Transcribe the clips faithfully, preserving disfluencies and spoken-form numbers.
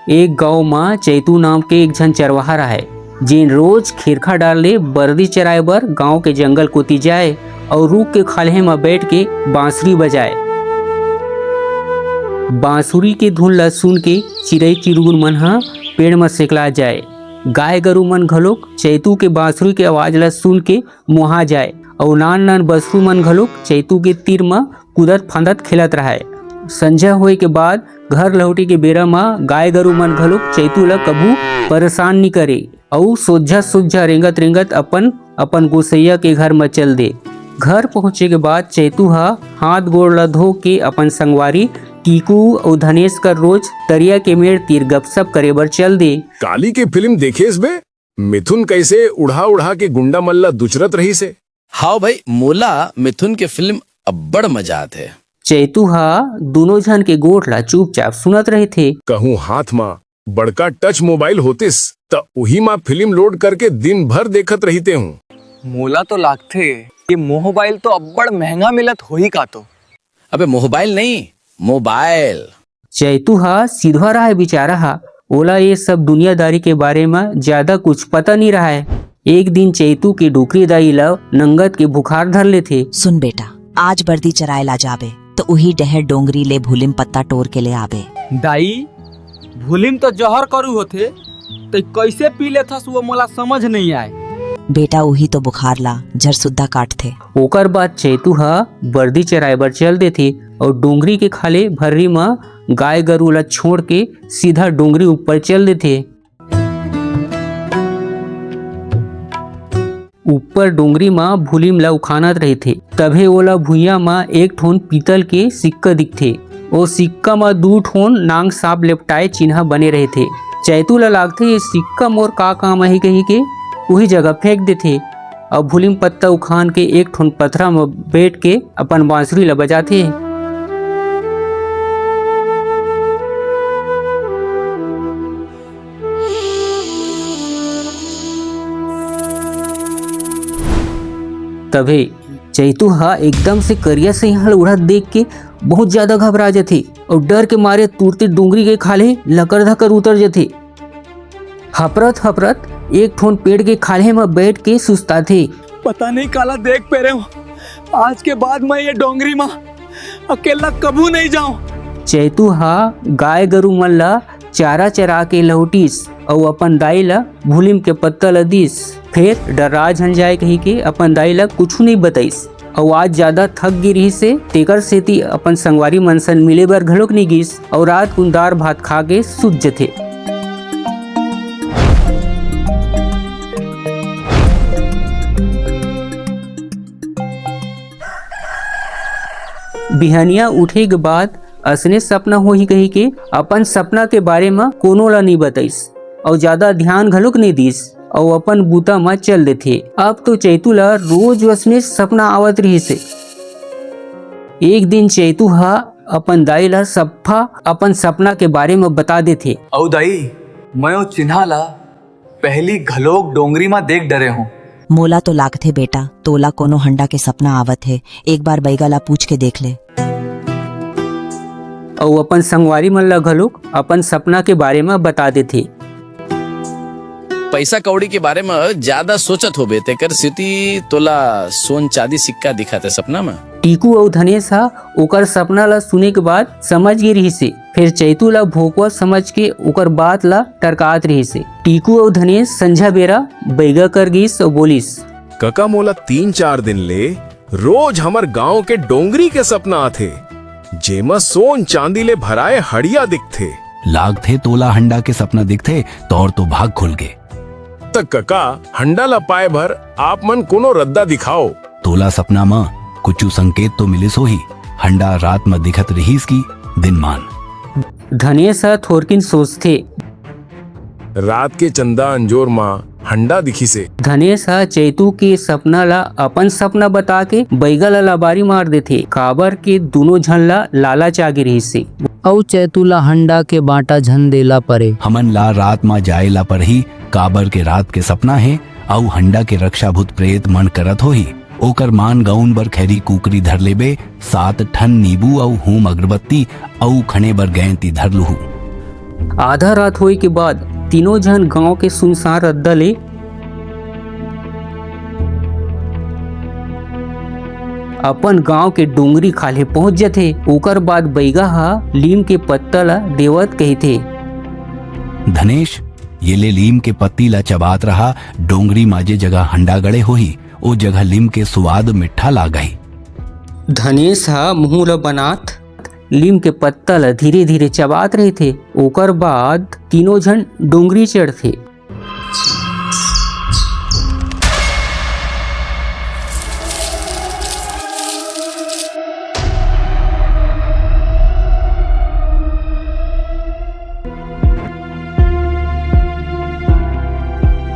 एक गांव म चैतू नाम के एक झन चरवाहा रहय, जेन रोज खेरखा डार ले बरदी चराए बर गांव के जंगल कोती जाए अउ रूख के खाल्हे म बैठ के बांसुरी बजाए। बांसुरी के धुन ल सुन के चिरई चिरगुन मन ह पेड़ म सेकला जाए। गाय गरू मन घलोक चैतू के बांसुरी के आवाज ल सुन के मोहा जाए अउ नान नान बछरू मन घलोक चैतू के तीर म कूदत फांदत खेलत रहय। संझा होए के बाद घर लहुटे के बेरा म गाय गरू मन घलोक चैतू ल कभू परेशान नी करे अउ सोझा सोझा रेंगत रेंगत अपन अपन गोसैया के घर म चल दे। घर पहुंचे के बाद चैतू ह हाथ गोड़ ल धो के अपन संगवारी टीकू अउ धनेश कर रोज तरिया के मेड़ तीर गपशप करे बर चल दे। काली के फिल्म देखेस बे? मिथुन कैसे उड़ा उड़ा के गुंडा मन ला दुचरत रहिस हे। हाव भाई, मोला मिथुन के फिल्म अब्बड़ मजा आथे। चैतू ह दूनों झन के गोठ ला चुपचाप सुनत रहिथे। कहूं हाथ मा बड़का टच मोबाइल होतिस, त उही मा फिल्म लोड करके दिन भर देखत रहिते हूँ। मोला तो लागथे कि मोबाइल तो अब्बड़ महंगा मिलत होही का तो। अबे मोबाइल नहीं, मोबाइल। चैतू ह सिधवा रहय बिचारा ह, ओला ये सब दुनियादारी के बारे म ज्यादा कुछ पता नी रहय। एक दिन चैतू के डोकरी दाई ल नंगत के बुखार धर लेथे। सुन बेटा, आज बरदी चराए ला जाबे, त उही डहर डोंगरी ले भूलिम पत्ता टोर के ले आबे। दाई, भूलिम तो जहर करू होथे, तै कैसे पी लेथस, वो मोला समझ नहीं आए। बेटा, उही तो बुखार ला जर सुद्धा काटथे। ओकर बाद चैतू ह बरदी चराए बर चल देथे अउ डोंगरी के खाले भर्री म गाय गरू ल छोड़ के सीधा डोंगरी ऊपर चल देथे। ऊपर डोंगरी म भूलिम ल उखानत रहिथे, तभे ओला भुइयां म एक ठोन पीतल के सिक्का दिखथे। ओ सिक्का म दू ठोन नांग सांप लेपटाए चिन्हा बने रहिथे। चैतू ल लागथे, ये सिक्का मोर का काम आही कहिके उही जगह फेंक देथे। अउ भूलिम पत्ता उखान के एक ठोन पथरा म बैठ के अपन बांसुरी ल बजाथे। तभे चैतू ह एकदम से करिया सैंहल उड़त देख के बहुत ज्यादा घबरा जथे अउ डर के मारे तुरते डोंगरी के खाल्हे लकर धकर उतर जथे। हपरत हपरत एक ठोन पेड़ के खाल्हे म बैठ के सुस्ताथे। पता नहीं काला देख पेरे हूँ, आज के बाद मैं ये डोंगरी म अकेला कभू नहीं जाऊं। चैतू ह गाय गरू मन ल चारा चरा के लहुटिस अउ अपन दाई ल भूलिम के पत्ता ल दिस। फेर डर्रा झन जाए कहिके अपन दाई ल कुछु नइ बतइस। अउ आज जादा थक गे रिहिस हे, तेकर सेती अपन संगवारी मन सन मिले बर घलोक नइ गिस अउ रात कुन दार भात खा के सुत जथे। बिहनिया उठे के बाद असने सपना होही कहिके अपन सपना के बारे म कोनो ल नइ बतइस अउ जादा ध्यान घलोक नइ दिस अउ अपन बूता म चल देथे। अब तो चैतू ल रोज वसने सपना आवत रिहिस हे। एक दिन चैतू ह अपन दाई ल सफ्फा अपन सपना के बारे म बता देथे। अउ दाई, मैं ओ चिन्हा ल पहली घलोक डोंगरी म देख डरे हूँ। मोला तो लागथे बेटा, तोला कोनो हंडा के सपना आवत हे। एक बार बैगा ला पूछ के देख ले। अउ अपन संगवारी मन ला घलोक अपन सपना के बारे म बता देथे। पैसा कौड़ी के बारे म जादा सोचत होबे, तेकर सेती तोला सोन चांदी सिक्का दिखत हे सपना म। टीकू अउ धनेश ह ओकर सपना ला सुने के बाद समझ गे रिहिस हे। फेर चैतू ला भोकवा समझ के ओकर बात ला टरकात रिहिस हे। टीकू अउ धनेश संझा बेरा बैगा कर गिस अउ बोलिस, कका, मोला तीन चार दिन ले रोज हमर गांव के डोंगरी के सपना आथे, जेमा सोन चांदी ले भराए हड़िया दिखथे। लागथे तोला हंडा के सपना दिखथे, तोर तो भाग खुल गे। त कका, हंडा ला पाए भर आप मन कोनो रद्दा दिखाओ। तोला सपना म कुछु संकेत तो मिलिस होही, हंडा रात म दिखत रिहिस कि दिनमान। धनेश ह थोरकिन सोचथे। रात के चंदा अंजोर म हंडा दिखिस हे। धनेश ह चैतू के सपना ला अपन सपना बता के बैगा ला लबारी मार देथे, काबर के दूनों झन ला लालच आगे रिहिस हे। अउ चैतू ला हंडा के बांटा झन देला परे। हमन ला रात म जाए ला परही, काबर के रात के सपना हे, अउ हंडा के रक्षा भूत प्रेत मन करत होही। ओकर मान गउन बर खैरी कुकरी धर लेबे, सात ठन नींबू अउ हूम अगरबत्ती अउ खने बर गैंती धर लुहू। आधा रात होए के बाद तीनों झन गांव के सुनसान रद्दा ले अपन गांव के डोंगरी खाल्हे पहुंच जथे। ओकर बाद बइगा ह लीम के पत्ता ला देवत कहिथे, "धनेश, ये ले लीम के पत्ती ला चबात रहा, डोंगरी मा जे जगह हंडा गड़े होही, ओ जगह लीम के सुवाद मिट्ठा लागही।" धनेश ह मुंह ला बनात लीम के पत्ता ला धीरे-धीरे चबात रहिथे। ओकर बाद तीनों झन डोंगरी चढ़थे।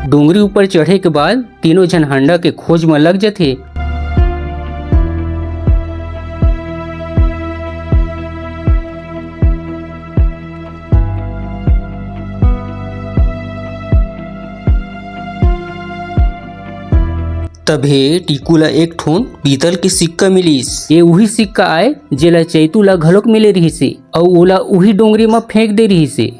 डोंगरी ऊपर चढ़े के बाद तीनों झन हंडा के खोज म लग जथे। तभे टीकू ला एक ठोन पीतल के सिक्का मिलिस। ये उही सिक्का आय, जेला चैतू ला घलोक मिले रिहिसे, अउ ओला उही डोंगरी म फेंक दे रिहिसे।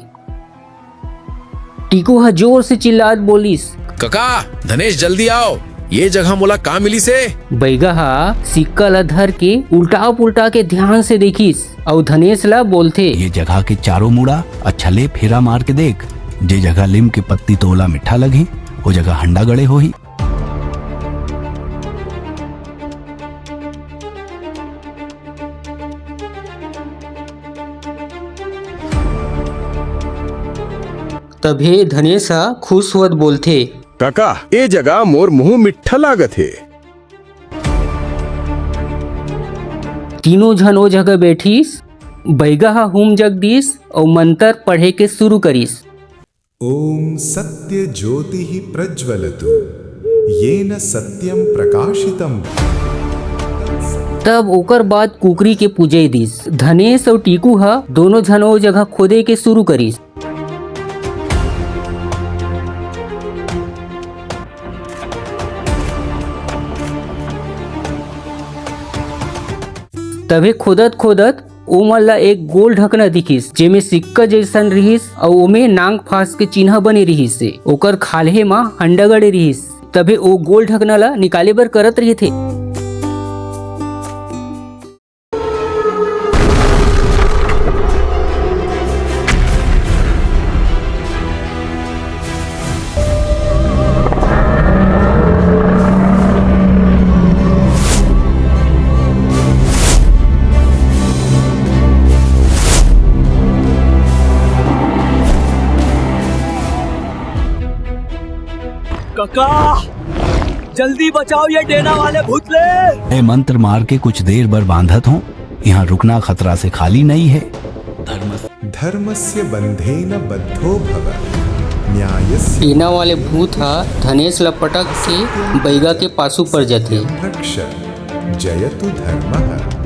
टीकू ह जोर से चिल्लात बोलिस, "कका, धनेश, जल्दी आओ, ये जगह मोला का मिलिस हे?" बइगा ह सिक्का ला धर के उल्टा पुल्टा के ध्यान से देखिस, अउ धनेश ला बोलथे, "ये जगह के चारों मुड़ा अच्छा ले फेरा मार के देख, जे जगह लीम के पत्ती तोला मिट्ठा लगही, ओ जगह हंडा गड़े होही।" तभे धनेश ह खुश होत बोलथे, "कका, ए जगह मोर मुंह मिट्ठा लागत हे।" तीनों झन ओ जगह बैठिस, बइगा ह हूम जग दिस अउ मंतर पढ़े के शुरू करिस। ओम सत्य ज्योतिः प्रज्वलतु, येन सत्यम प्रकाशितम। तब ओकर बाद कुकरी के पूजई दिस। धनेश अउ टीकू ह दोनों झन ओ जगह खोदे के शुरू करिस। तभे खोदत खोदत ओमन ला एक गोल ढकना दिखिस, जेमे सिक्का जइसन रिहिस अउ ओमे नांग फांस के चिन्हा बने रिहिस हे। ओकर खाल्हे म हंडा गड़े रिहिस। तभे ओ गोल ढकना ला निकाले बर करत रहिथे। कका, जल्दी बचाओ ये डेना वाले भूत ले। ए मंत्र मार के कुछ देर बर बांधत हों, यहाँ रुकना खतरा से खाली नहीं है। धर्म धर्मस्य बंधेन बद्धो भव। न्यायस्य डेना वाले भूत ह धनेश ल पटक के बइगा के पासू पर जथे। रक्ष जयतु धर्मः।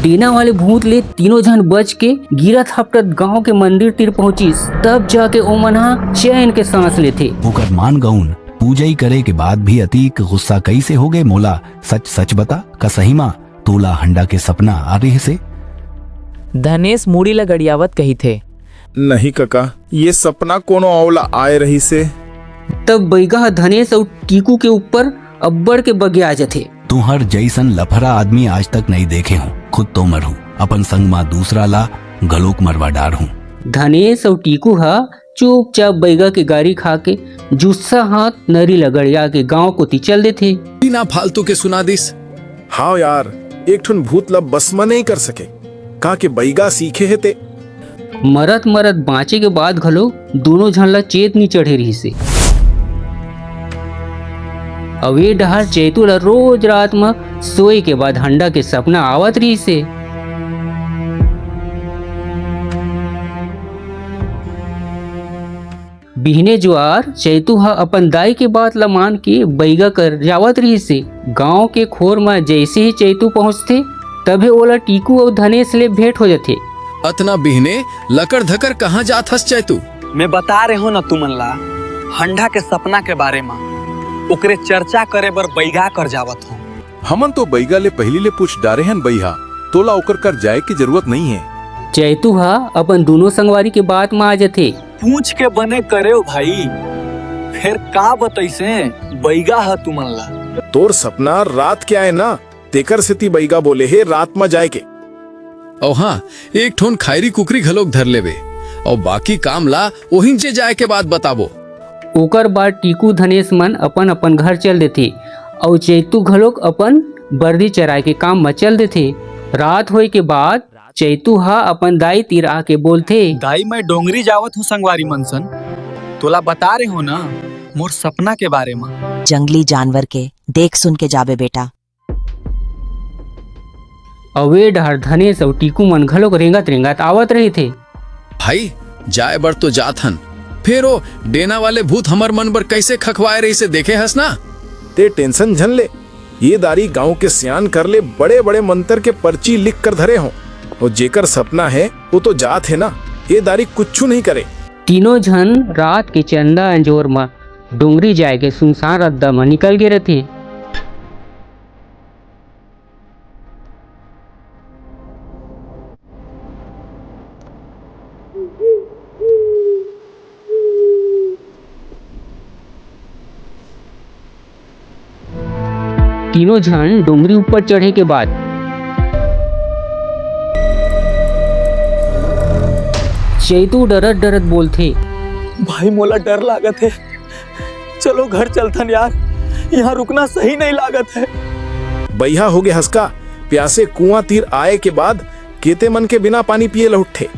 डेना वाले भूत ले तीनों झन बच के गिरत हपटत गांव के मंदिर तीर पहुंचिस। तब जाके ओमन ह चैन के सांस लेथे। ओकर मान गऊन, पूजई करे के बाद भी अतीक गुस्सा कइसे हो गए मोला? सच सच बता, का सही मा तोला हंडा के सपना आ रहिस हे? धनेश मुड़ी ल गड़ियावत कहिथे, नहीं कका, ये सपना कोनो अउ ला आए रहिस हे। तब बइगा ह धनेश अउ टीकू के ऊपर अब्बड़ के बगिया जथे। तुंहर जइसन लफरा आदमी आज तक नइ देखे हूँ। खुद तो मरहूँ, अपन संग मा दूसरा ला घलोक मरवा डारहूँ। धनेश अउ टीकू ह चुपचाप बइगा के गारी खा के जुस्सा हाथ नरी ल गड़िया के गांव कोती चल देथे। बिना फालतू के सुना दिस। हाव यार, एक ठन भूत ला बस म नइ कर सके। का के बइगा सीखे हे ते। मरत मरत बांचे के बाद घलो दूनों झन ला चेत नी चढ़े रिहिसे। अउ ए डहर चैतू ला रोज रात म सोए के बाद हंडा के सपना आवत रिहिस हे। बिहने जुआर चैतू ह अपन दाई के बात ल मान के बइगा कर जावत रिहिस हे। गांव के खोर म जइसे ही चैतू पहुंचथे, तभे ओला टीकू अउ धनेश ले भेंट हो जथे। अतना बिहने लकर धकर कहाँ जात हस चैतू? मैं बता रहे हो ना तुमन ला, हंडा के सपना के बारे म, ओकरे चर्चा करे बर बइगा कर जावत हो। हमन तो बइगा ले पहिली ले पूछ डारे हन बइहा, तोला ओकर कर जाए के जरूरत नइ हे। चैतू ह अपन दूनों संगवारी के बात म आ जथे। पूछ के बने करे हो भाई, फेर का बतइसे बइगा ह तुमन ला? तोर सपना रात के आए ना, तेकर सेती बइगा बोले हे रात म जाए के। अउ हाँ, एक ठोन खायरी कुकरी घलोक धर लेबे, अउ बाकी काम ला ओहिंचे जाए के बाद बताबो। ओकर बाद टीकू धनेश मन अपन-अपन घर चल देथे, अउ चैतू घलोक अपन बरदी चराए के काम म चल देथे। रात होए के बाद चैतू ह अपन दाई तीर आके बोलथे। दाई, मैं डोंगरी जावत हूँ संगवारी मन सन, तोला बता रहे हो ना मोर सपना के बारे म। जंगली जानवर के देख सुन के जाबे बेटा। अउ ए डहर धनेश अउ टीकू मन घलोक रेंगत रेंगत आवत रहिथे। भाई, जाए बर तो जात हन, फेर ओ डेना वाले भूत हमर मन बर कइसे खखवाए रहिसे देखे हस ना? ते टेंशन झन ले, ये दारी गांव के सियान कर ले बड़े बड़े मंतर के पर्ची लिख कर धरे हों, अउ जेकर सपना हे वो तो जात हे ना, ये दारी कुछू नहीं करे। तीनों झन रात के चंदा अंजोर म डोंगरी जाए के सुनसान रद्दा म निकल गे रथे। तीनों झन डोंगरी ऊपर चढ़े के बाद चैतू डरत डरत बोलथे। भाई, मोला डर लागत हे, चलो घर चलथन यार, यहाँ रुकना सही नहीं लागत हे। बइहा होगे हस का, प्यासे कुआं तीर आए के बाद केते मन के बिना पानी पिए ल उठथे।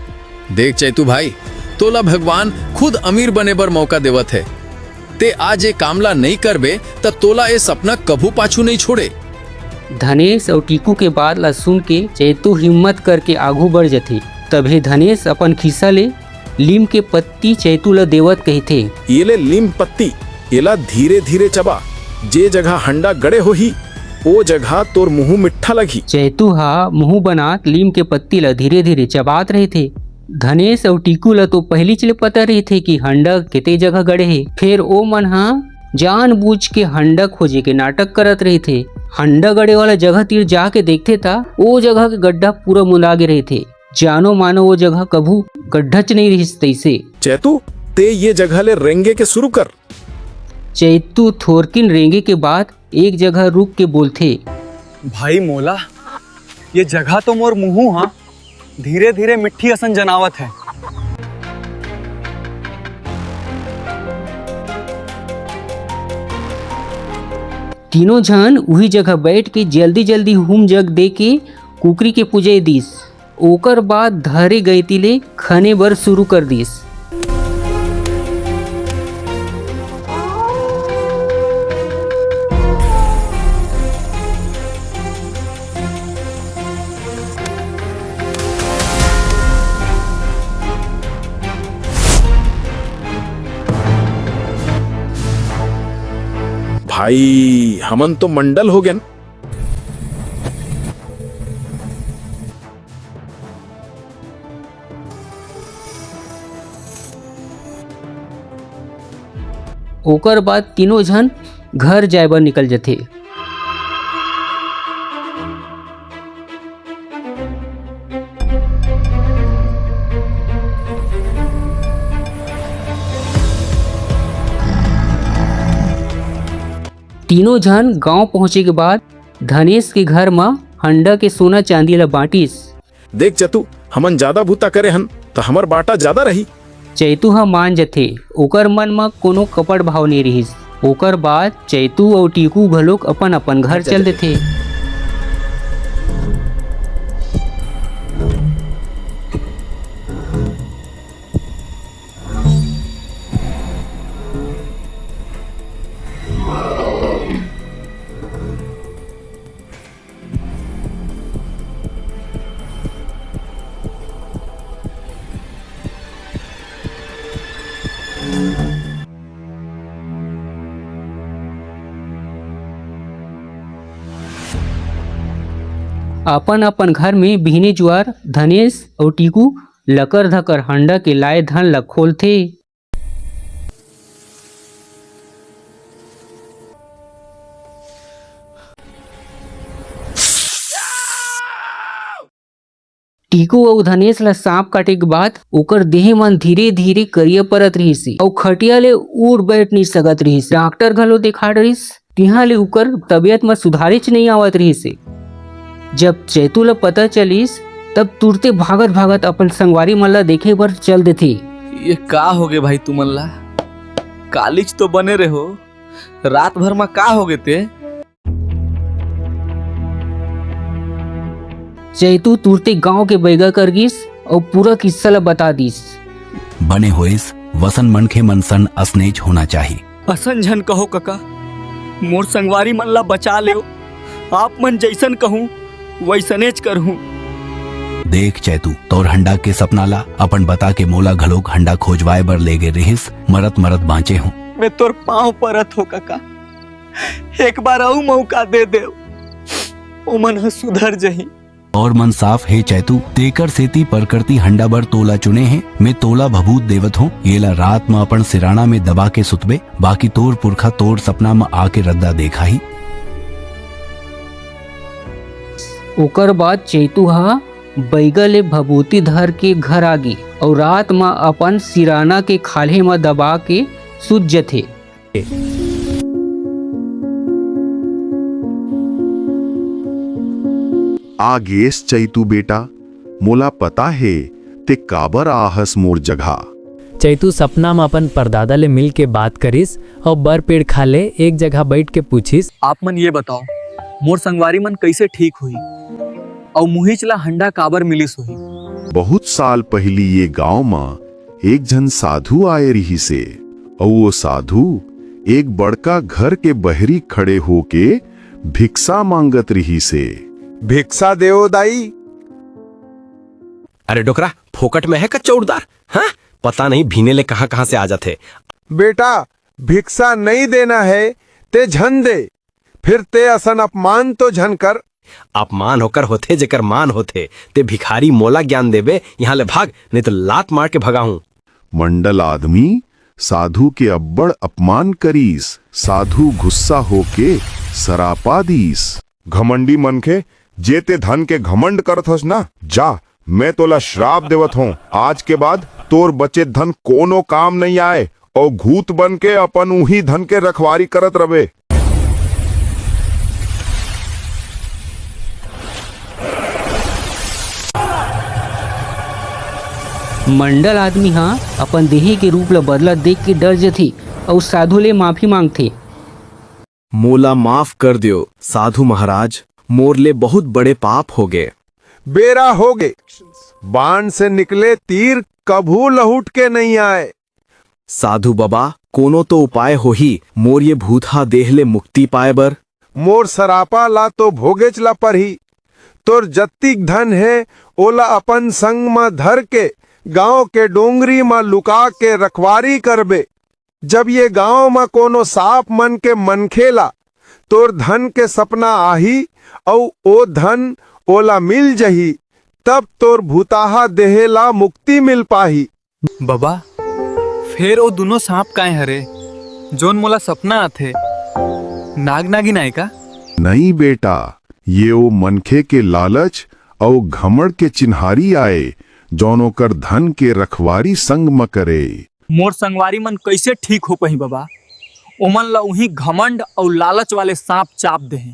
देख चैतू भाई, तोला भगवान खुद अमीर बने बर मौका देवत हे। ते आज ए काम ला नइ करबे, त तोला ए सपना कभू पाछू नइ छोड़े। धनेश अउ टीकू के बात ला सुन के चैतू हिम्मत करके आघू बढ़ जथे। तभे धनेश अपन खिस्सा ले लीम के पत्ती चैतू ल देवत कहिथे। ये ले लीम पत्ती, एला धीरे-धीरे चबा। जे जगह हंडा गड़े होही, ओ जगह तोर मुंह मिट्ठा लगही। चैतू ह मुंह बनात लीम के पत्ती ल धीरे-धीरे चबात रहिथे। धनेश अउ टीकू ल तो पहिलीच ले पता रहिथे कि हंडा केते जगह गड़े हे। फेर ओ मन ह जानबूझ के हंडा खोजे के नाटक करत रहिथे। हंडा गड़े वाला जगह तीर जाके देखथे, त ओ जगह के गड्ढा पूरा मुंदा गे रहिथे। जानो मानो ओ जगह कभू गड्ढच नइ रिहिस तइसे। चैतू, ते ये जगह ले रेंगे के शुरू कर। चैतू थोरकिन रेंगे के बाद एक जगह रुक के बोलथे। भाई मोला, ये जगह तो मोर मुंहू हा धीरे-धीरे मिट्ठी असन जनावत हे। तीनों झन उही जगह बैठ के जल्दी-जल्दी हूम जग दे के कुकरी के पुजई दिस। ओकर बाद धरे गइती ले खने बर शुरू कर दिस। भाई, हमन तो मंडल हो गेन। ओकर बाद तीनों झन घर जाए बर निकल जथे। तीनों झन गांव पहुंचे के बाद धनेश के घर म हंडा के सोना चांदी ल बांटिस। देख चतू, हमन जादा बूता करे हन, त हमर बांटा जादा रही। चैतू ह मान जथे, ओकर मन म कोनो कपट भाव नइ रिहिस। ओकर बाद चैतू अउ टीकू घलोक अपन-अपन घर चल देथे। अपन अपन घर में बिहने जुआर धनेश अउ टीकू लकर धकर हंडा के लाए धन ल खोलथे। टीकू अउ धनेश ल सांप काटे के बाद ओकर देह मन धीरे-धीरे करिया परत रिहिस हे अउ खटिया ले उठ बैठ नइ सकत रिहिस हे। डॉक्टर घलो देखा डरिस, तिहां ले ओकर तबीयत म सुधारेच नइ आवत रिहिस हे। जब चैतू ल पता चलिस, तब तुरते भागत-भागत अपन संगवारी मन ल देखे बर चल देथे। ये का होगे भाई तुमन ला? कालीच तो बने रेहो, रात भर म का होगे ते? चैतू तुरते गांव के बैगा कर गिस अउ पूरा किस्सा ल बता दिस। बने होइस, वसन मनखे मन सन असनेच होना चाही। असन झन कहो कका, मोर संगवारी मन ला बचा लेव, आप मन जइसन कहूं वइसनेच करहूं। देख चैतू, तोर हंडा के सपना ला अपन बता के मोला घलोक हंडा खोजवाए बर ले गे रिहिस, मरत मरत बांचे हूं। मैं तोर पांव परत हो कका, एक बार अउ मौका दे देव, ओमन ह सुधर जही। तोर मन साफ हे चैतू, तेकर सेती प्रकृति हंडा बर तोला चुने हे। मैं तोला भभूत देवत हों, येला रात म अपन सिराना में दबा के सुतबे, बाकी तोर पुरखा तोर सपना म आके रद्दा देखाही। ओकर बाद चैतू ह बैगा ले भभूति धर के घर आगे अउ रात म अपन सिराना के खाल्हे म दबा के सुत जथे। आ गेस चैतू बेटा, मोला पता हे, ते काबर आहस मोर जघा। चैतू सपना म अपन परदादा ले मिल के बात करिस अउ बर पेड़ खाल्हे एक जगह बइठ के पूछिस। आप मन ये बताओ, मोर संगवारी मन कइसे ठीक होही अउ मुहिच ला हंडा काबर मिलिस होही? बहुत साल पहिली ये गांव म एक झन साधु आए रिहिसे, अउ वो साधु एक बड़का घर के बहरी खड़े होके भिक्षा मांगत रिहिसे। भिक्षा देओ दाई। अरे डोकरा, फोकट में हे का चौड़दार? हाँ, पता नहीं भीने ले कहाँ-कहाँ से आ जाथे। बेटा, भिक्षा नइ देना हे, ते झन दे, फिर ते असन अपमान तो झन कर। अपमान ओकर होथे, जेकर मान होथे। ते भिखारी मोला ज्ञान देबे, इहाँ ले भाग, नइ तो लात मार के भगाहूँ। मंडल आदमी साधु के अब्बड़ अपमान करिस। साधु गुस्सा होके सरापा दिस। घमंडी मनखे, जे ते धन के घमंड करत हस ना, जा, मैं तोला श्राप देवत हों, आज के बाद तोर बचे धन कोनो काम नइ आए, अउ घूत बन के अपन उही धन के रखवारी करत रबे। मंडल आदमी ह अपन देही के रूप ल बदलत देख के डर जथे अउ साधु ले माफी मांगथे। मोला माफ कर द्यो साधु महाराज, मोर ले बहुत बड़े पाप होगे। बेरा होगे, बाण से निकले तीर कभू लहुट के नइ आए। साधु बबा, कोनो तो उपाय होही मोर ये भूतहा देह ले मुक्ति पाए बर? मोर सरापा ला तो भोगेच ला परही। तोर जत्तिक धन हे, ओला अपन संग म धर के गांव के डोंगरी म लुका के रखवारी करबे। जब ये गांव म कोनो सांप मन के मनखे ला तोर धन के सपना आही अउ ओ धन ओला मिल जही, तब तोर भूताहा देहे ला मुक्ति मिल पाही। बबा, फेर ओ दुनो सांप काय हरे, जोन मोला सपना आथे? नाग नागिन आय का? नहीं बेटा, ये ओ मनखे के लालच अउ घमंड के चिन्हारी आय, जौन ओकर धन के रखवारी संग म करे। मोर संगवारी मन कइसे ठीक हो पही बबा? ओमन ल उही घमंड अउ लालच वाले सांप चाप देहे।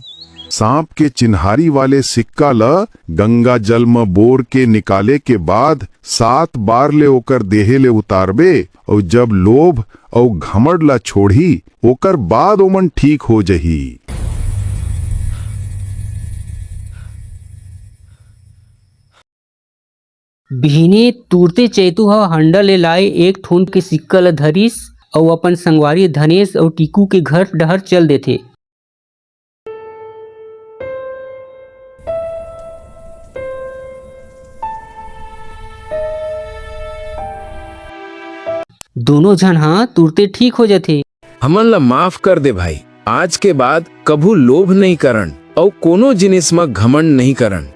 सांप के चिन्हारी वाले सिक्का ल गंगा जल म बोर के निकाले के बाद सात बार ले ओकर देहे ले उतारबे, अउ जब लोभ अउ घमंड ल छोड़ही, ओकर बाद ओमन ठीक हो जही। बिहने तुरते चैतू ह हंडा ले लाए एक ठोन के सिक्का ल धरिस अउ अपन संगवारी धनेश अउ टीकू के घर डहर चल देथे। दोनों झन ह तुरते ठीक हो जथे। हमन ला माफ कर दे भाई, आज के बाद कभू लोभ नइ करन अउ कोनो जिनिस म घमंड नइ करन।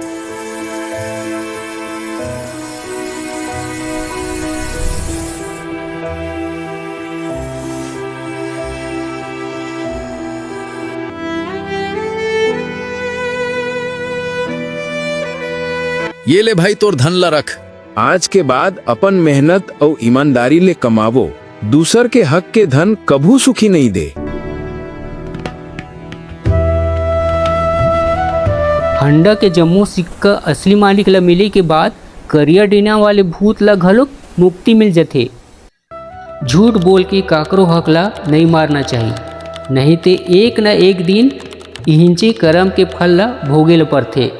ये ले भाई, तोर धन ला रख। आज के बाद अपन मेहनत अउ ईमानदारी ले कमावो, दूसर के हक के धन कभू सुखी नइ दे। हंडा के जम्मो सिक्का असली मालिक ला मिले के बाद करिया डीना वाले भूत ला घलोक मुक्ति मिल जथे। झूठ बोल के काकरो हक ला नइ मारना चाही, नहीं ते एक न एक दिन इहिंचे करम के फल ला भोगे ल परथे।